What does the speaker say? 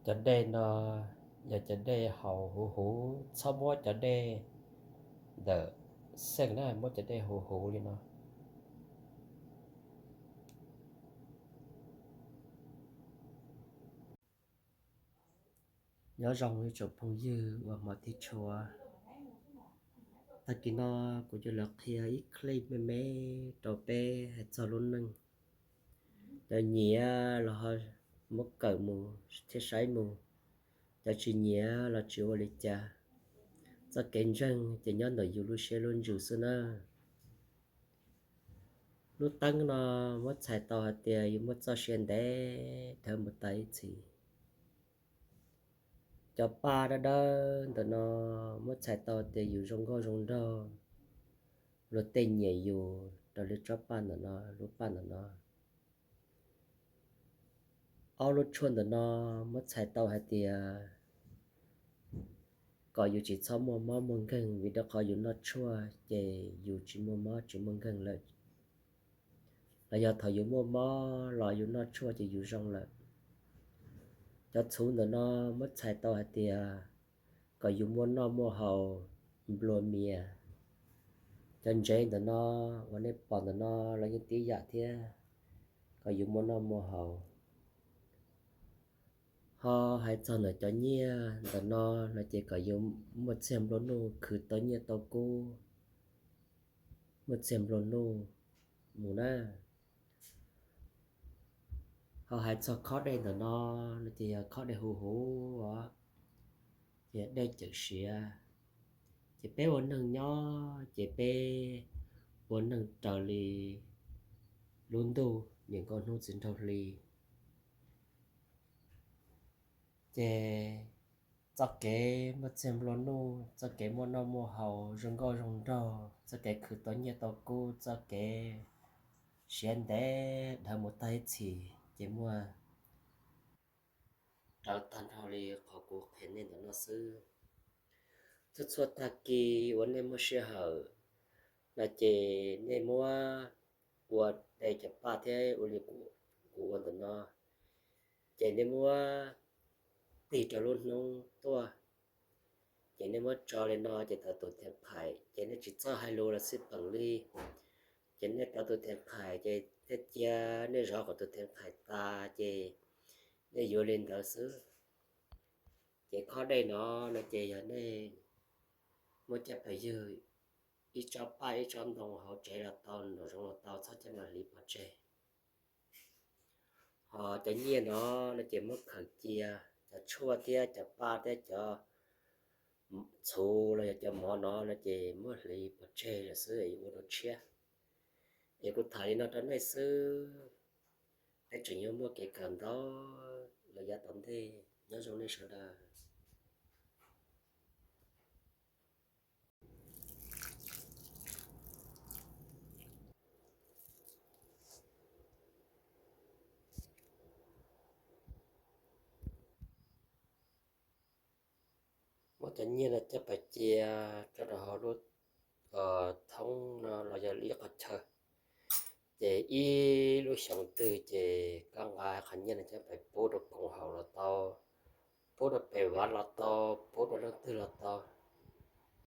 Cov dej no yog cov dej haus huv huv, txhob muab cov dej ntawm xeej na, muab cov dej huv huv li no. Nyob zoo ib tsoom phooj ywg uas hmov thiab tshua. Tag kis no kuv yuav los qhia ib clip me me rau peb hais txog lub neej. Cov nyiam los ho muab kawm mus thiab saib mus, cov tsis nyiam los tsis ua li cas. Txoj kev ntseeg ces nyob ntawm yus lub siab lub ntsws xwb nawb. Lub teeb no muab txhais tau hais tias yus muaj txoj sia ntev dhawv mus tas ib txhis. Cov paj dawb dawb ntawm no muab txhais tau tias yus zoo nkauj zoo nraug, luag tej nyiam yus raws li tsob paj ntawm no, lub paj ntawm no. Ob lub tshuaj ntawm no muab txhais tau hais tias kom yus tsis txhob muaj mob muaj nkeeg, vim rau qhov yus noj tshuaj ces yus tsis muaj mob tsis muaj nkeeg lawm. Los yog thaum yus muaj mob los yus noj tshuaj ces yus zoo lawm. Cov txhuv ntawm no muab txhais tau hais tias kom yus muaj noj muaj haus nplua mias. Cov ntsev ntawm no uas nej pom ntawm no los yeej tib yam thiab, kom yus muaj noj muaj haus. Ho hais txog ntawm cov nyiaj ntawm no no ces kom yus muaj txiag nplua nuj khwv tau nyiaj tau kub, muaj txiag nplua nuj mus na. Ho hais txog khob dej ntawm no no ces yog khob dej huv huv os, ces dej cawm siav. Ces peb ua neeg nyob ces peb ua neeg raws li lub ntuj, niam nkauj hnub txiv nraug hli. Ces txoj kev muaj txiag nplua nuj, txoj kev muaj noj muaj haus, zoo nkauj zoo nraug, txoj kev khwv tau nyiaj tau kub, txoj kev siav ntev dhawv mus tag ib txhis ces muaj rawv tag nrho li qhov kuv qhia nej ntawm no xwb. Txhua txhua tag kis uas nej muaj sij hawm no ces nej muab ua de cov paj thiab ua li kuv ua ntawm no, ces nej muab tig rau lub hnub tuaj, ces nej muab tso li no ces tawm tus theem qhais, ces nej tsis txhob hais lus los xij peem li. Ces nej tawm tus theem qhais ces thiaj cia nej zov kom tus theem qhais tas ces nej yuav li ntawd xwb. Ces khob dej no no ces yog nej muab coj pes ywg ib tsob paj ib tsob ntoo hauv tsev los tau, nraum zoov los tau, txhob coj mus hliv pov tseg. Ho cov nyiaj no no ces muab khaws cia, cov tshuaj thiab cov paj thiab cov txhuv los yog cov mov no no ces muab hliv pov tseg lawm xwb, yuav ua dua tshiab. Es kuv tham li no rau nej xwb, nej tseem yuav muaj kev kawm ntau los yav tom ntej. Nyob zoo nej sawv daws. Muab cov nyiaj no coj pes cia rau rau hauv lub thoob no los yog ib qhov chaw, ces ib lub xyoos twg ces koj nqa qhov nyiaj no coj pes pub rau koom haum los tau, pub rau pem vaj los tau, pub rau leej twg los tau.